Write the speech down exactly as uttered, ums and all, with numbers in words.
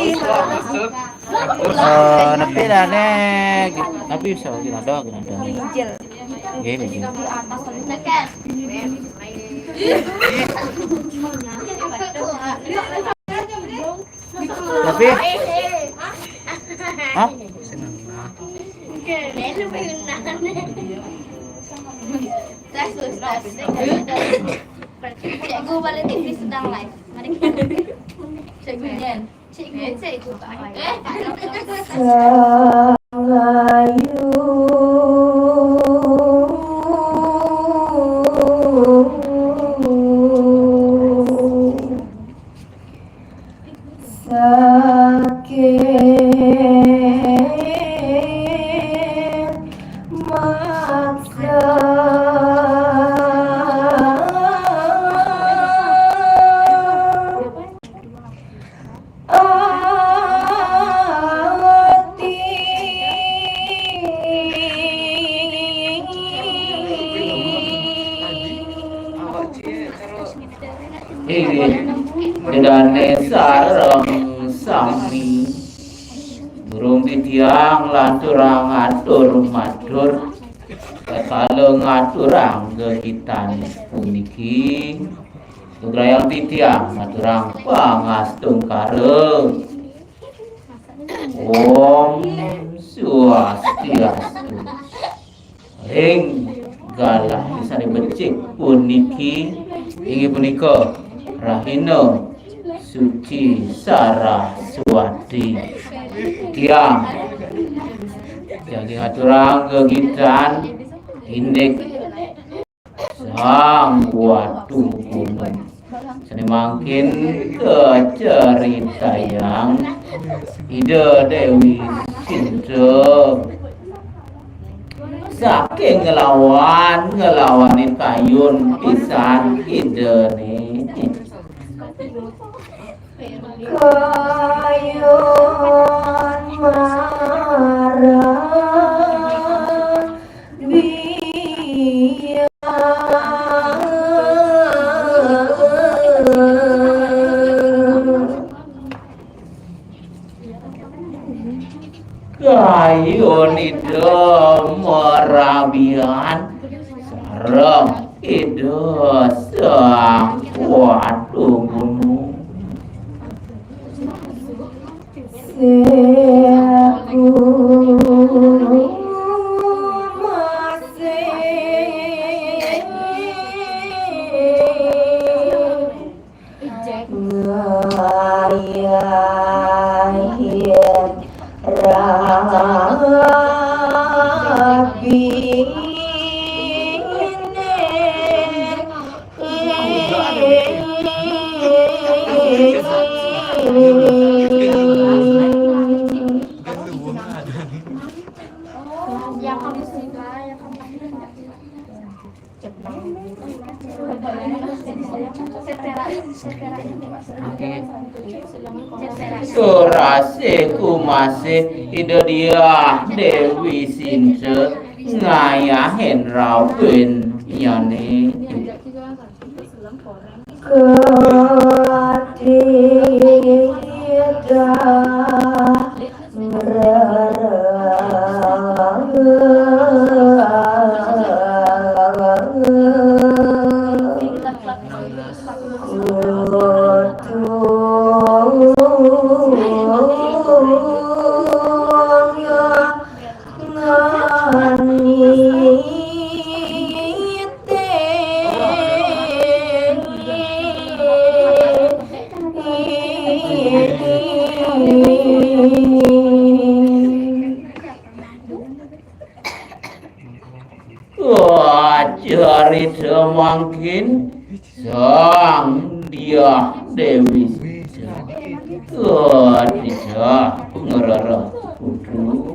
Eh, nepi dah, Nek. Tapi bisa gini ada, gini ada. Nggih, nggih. Tapi, hah? Tes, tes, tes. Cikgu balik T V sedang live. Mari kita. Cikgu Jen. Cikgu, cikgu. Eh, Sangayu sakit maksa. Ati. Inggih, Ida dané sareng sami. Durung titiang lanturang atur matur. Kala ngaturang gegitan puniki, sugrayang titiang ngaturang pangastungkara. Om Swastiastu. Ring galah sané becik puniki, inggih punika rahina suci Saraswati. Tiang jagi ngaturang gegitan indik Sang Watu Gunung. Sané mangkin kacaritayang Ida Déwi Sinta saking nglawan, nglawanin kayun pisan Idané. Kayun marang biang. Kayun Ida marabian sareng Ida Sang Watu Gunung. Seku masih ngayahin rabi. Surasé kumasih Ida Diah Déwi Sinta ngayahin rabinnyané. Kadida ngrereh. Kudu Wah, carita mangkin Sang Diah Déwi Sita. Wah, Diah ngrereh kudu.